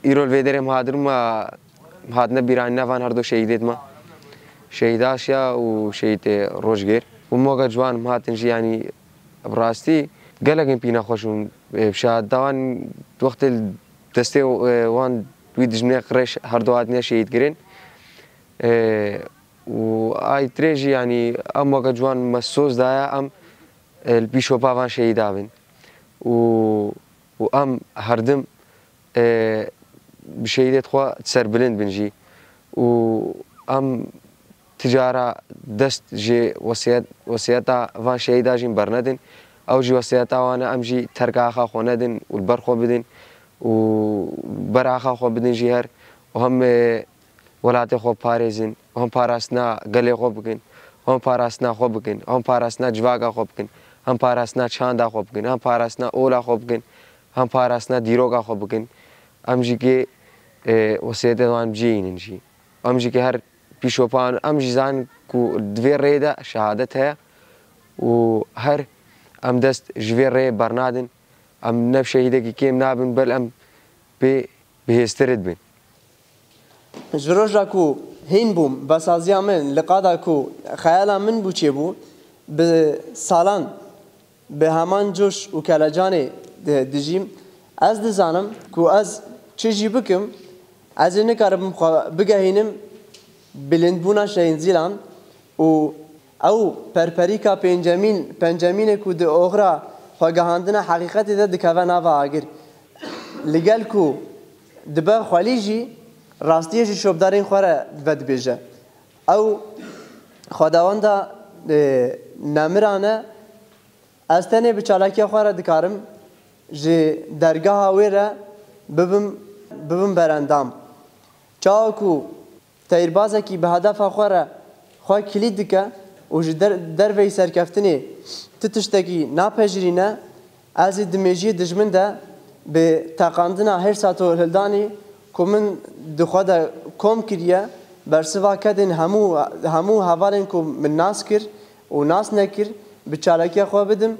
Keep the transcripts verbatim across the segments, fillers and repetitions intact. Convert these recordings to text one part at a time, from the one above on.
Îro li vê derê em hadir me, hatine bîranîna van her du şehîdê me. Şehîd Aşya û şehîd, e, Rojgêr. Û moka ciwan em hatin jî, yanî bi rastî gelek in pîna xweş bûn. E, bi şehadeta wan wextê li destê, e, wan wî dijminê qirêj her du hatine şehîd kirin. E, û ay tirê jî, yanî em weke ciwan me soz daye em, e, li pîşopa van şehîda bin. Û, û em herdim, e, bi şehîdê xwe serbilind bin jî. Û em ti cara dest ji wesiyet, wesiyeta van şehîda jî bernedin. Ew jî wesiyeta wan e, em jî terka axa xwe nedin û li ber xwe bidin û ber axa xwe bidin jî her û hem, e, welatê xwe parêzin, hem parastina gelê xwe bikin, hem parastina xwe bikin, hem parastina civaka xwe bikin, hem parastina çanda xwe bikin, hem parastina ola xwe bikin, hem parastina dîroka xwe bikin. Em jî kê, e, wesiyetê wan cihînin jî. Em jî kê her pîşopan, em jî zanin ku di vê rê de şehadet heye û her em dest ji vê rê bernadin. Em ne şehîdekî kêm nabin, bel em pê bihêztir dibin. Ji roja ku hîn bûm, vesaziya min li qada ku xeyala min bû çêbû, bi salan bi heman coş û kelecanê di-, dijîm. Ez dizanim ku ez çi jî bikim, ez ê nikaribim xwe bigehînim bilindbûna Şehîd Zîlan û ew perperîka pêncemîn, pencemînê ku di oxira xwegihandina heqîqetê de dikeve nava agir. Li gel ku dibe xwelî jî rastiyê ji şopdarên xwe re vedibêje. Ew xwedawenda, e, nemiran e. Ez tenê bi çalakiya xwe re dikarim ji dergeha wê re bibim, bibim berendam. Çawa ku teyrbazekî bi hedefa xwe re xwe kilît dike û ji der-, derveyî serkeftinê ti tiştekî napejirîne, ez ê di mêjiyê dijmin de bi teqandina hêrsa Tohildanê ku min di xwe de kom kiriye, bersiva kedên hemû, hemû hevalên ku min nas kir û nas nekir, bi çalakiya xwe bidim.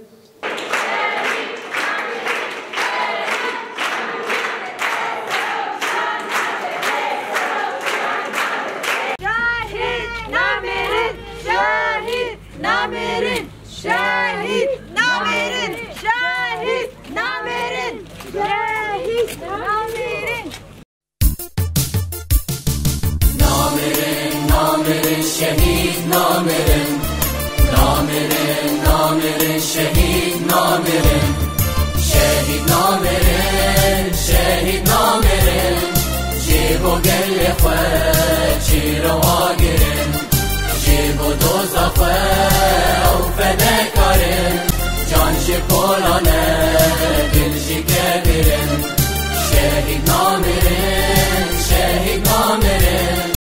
Şehîd namêrin! Şehîd namêrin! Şehîd namêrin! Şehîd namêrin! Şehîd namêrin! Namirin, namirin, şehîd namirin. Namirin, namirin, şehîd namirin. Şehîd namirin, şehîd namirin. Ji bo gelê xwe çîro agirin. Ji bo doza xwe ew fedekarên. Can ji polane, dil ji kevirin. Şehîd namirin.